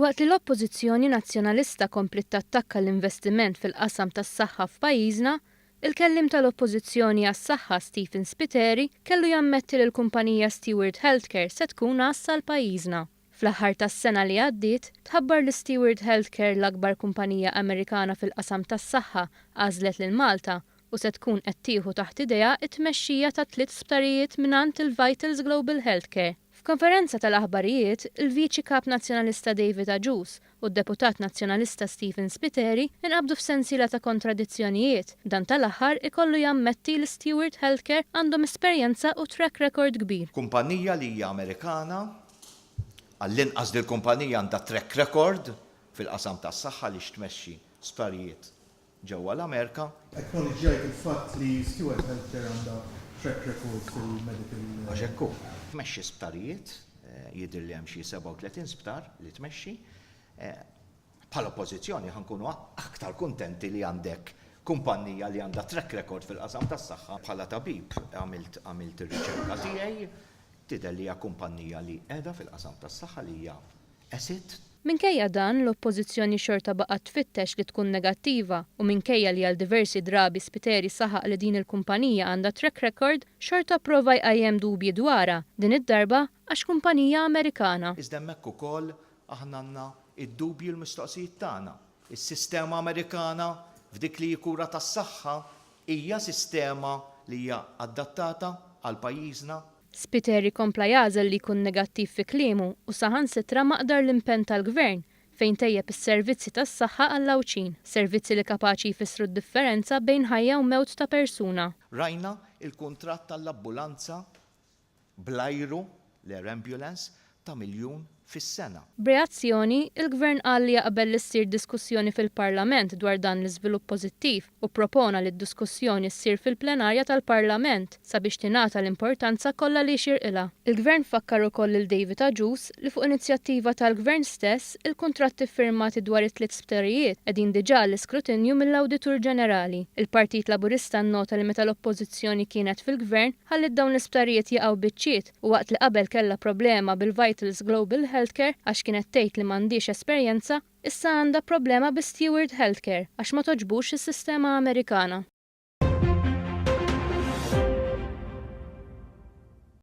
Waqt li l-Oppożizzjoni Nazzjonalista kompliet tattakka l-investiment fil-qasam tas-saħħa f'pajjiżna, il-Kelliem tal-Oppożizzjoni għas-Saħħa Stephen Spiteri kellu jammetti li l-kumpanija Steward Healthcare se tkun għassa għal pajjiżna. Fl-aħħar tas-sena li għaddiet, tħabbar li Steward Healthcare l-akbar kumpanija Amerikana fil-qasam tas-saħħa għażlet lil Malta u se tkun qed tieħu taħt idejha t-tmexxija ta' tliet sptarijiet mingħand il-Vitals Global Healthcare. F'konferenza tal-aħbarijiet, il-Viċi Kap Nazzjonalista David Agius u d-Deputat Nazzjonalista Stephen Spiteri nqabdu f'sensiela ta' kontradizzjonijiet, b'dan tal-aħħar ikollu jammetti li Steward Healthcare għandhom esperjenza u track record kbir. Kumpanija li hija Amerikana, għall-inqas dil-kumpanija għandha track record fil-qasam tas-saħħa għaliex tmexxi sptarijiet ġewwa l-Amerika. Acknowledġjajt il-fatt li Steward Healthcare għandha track record fil-medical. Għax hekk hu. Tmexxi sptarijiet, jidhirli hemm xi 37 sptar li tmexxi. Bħala Oppożizzjoni ħa nkunu aktar kuntenti li għandek kumpannija li għandha track record fil-qasam tas-saħħa. Bħala tabib għamilt għamilt ir-riċerka tiegħi, tidher li hija kumpannija li qiegħda fil-qasam tas-saħħa li hija asset. Minkejja dan, l-Oppożizzjoni xorta baqgħet tfittex li tkun negattiva u minkejja li għal diversi drabi Spiteri saħaq li din il-kumpanija għandha track record, xorta pprova jqajjem dubji dwarha, din id-darba għax kumpanija Amerikana. Iżda hemmhekk ukoll aħna għandna d-dubji u l-mistoqsijiet tagħna. Is-sistema Amerikana f'dik li hi kura tas-saħħa hija sistema li hija adattata għal pajjiżna? Spiteri kompla jagħżel li jkun negattiv fi kliemu u saħansitra maqdar l-impenn tal-Gvern fejn tejjeb is-servizzi tas-saħħa għall-Għawdxin, servizzi li kapaċi jfissru d-differenza bejn ħajja u mewt ta' persuna. Rajna l-kuntratt għall-abbulanza bl-ajru, l-air ambulance, ta' miljun fis-sena. B'reazzjoni, il-Gvern qal li jaqbel li ssir diskussjoni fil-Parlament dwar dan l-iżvilupp pożittiv u ppropona li d-diskussjoni ssir fil-plenarja tal-Parlament sabiex tingħata l-importanza kollha li jixirqilha. Il-Gvern fakkar ukoll lil David Agius li fuq inizjattiva tal-Gvern stess, il-kuntratti ffirmati dwar it-tliet sptarijiet qegħdin diġà għall-iskrutinju mill-Awditur Ġenerali. Il-Partit Laburista nnota li meta l-Oppożizzjoni kienet fil-Gvern, ħalliet dawn l-isptarijiet jaqgħu biċċiet u waqt li qabel kellha problema bil-Vitals Global Healthcare għax kienet tgħid li m'għandhiex esperjenza, issa għandha problema bi Steward Healthcare għax ma togħġbux is-sistema Amerikana.